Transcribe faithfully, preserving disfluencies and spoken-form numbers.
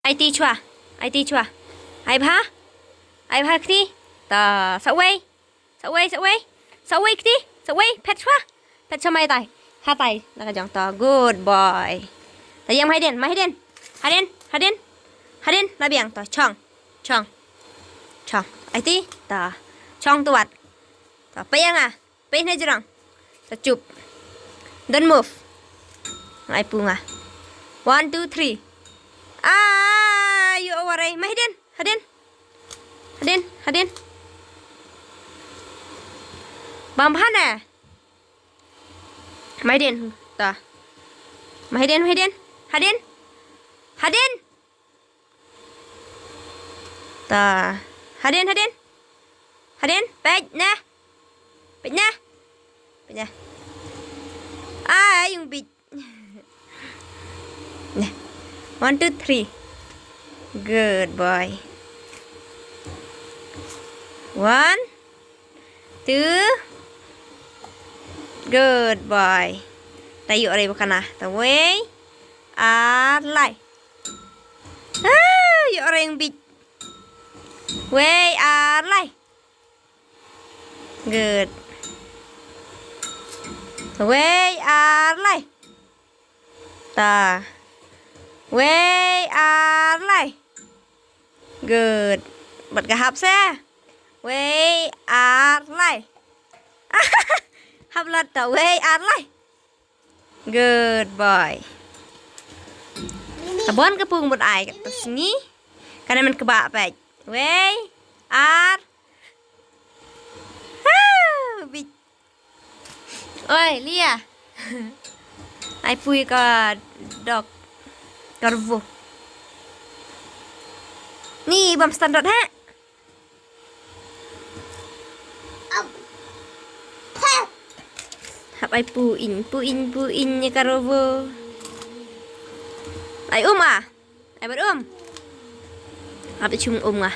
Ai ti chwa. Ai ti chwa. Ai bha. Ai bha kti. Ta, sa wei. Sa wei, sa wei. Sa wei kti. Sa wei. Phet chwa. Phet chwa mai tai. Ha tai. La ka jong ta. Good boy. Ta ïeng mai hadien. Mai hadien. Hadien. Hadien. Hadien. La biang ta. Chong. Chong. Chong. Ai ti. Ta. Chong tuat. Ta. Peit ïa nga. Peit na jrong. Ta chup. Don't move. Nga ai pu nga. One, two, three. Ah, ïoh warei. Mai hadien. Hadien. Hadien. Hadien. Bam bha ne. Mai hadien. Ta. Mai hadien, mai hadien. Hadien. Hadien. Ta. Hadien, hadien. Hadien, peit na. Peit na. Peit na. Ai, yung bit. Nah. One, two, three. Good boy. One, two. Good boy. Ta ïoh re bakana. Ta wei. Ar lai. Ah, ïoh re yung bit. Wei ar lai. Good. Wei ar lai. Ta. Wei ar lai. Good. Bad ka hap se. Wei ar lai. Hap lat ta wei ar lai. Good boy. Tabon ka pung mut ai ka sngi. Kane men kaba pek. Wei ar. Ha, bit. Oi, Lia. Ai pui ka dok. Ka revo. Ni bam standard ha. Hap ai pu in, pu in, pu in ïa ka revo. Ai um ah. Ai bad um. Hap ai chung um nga.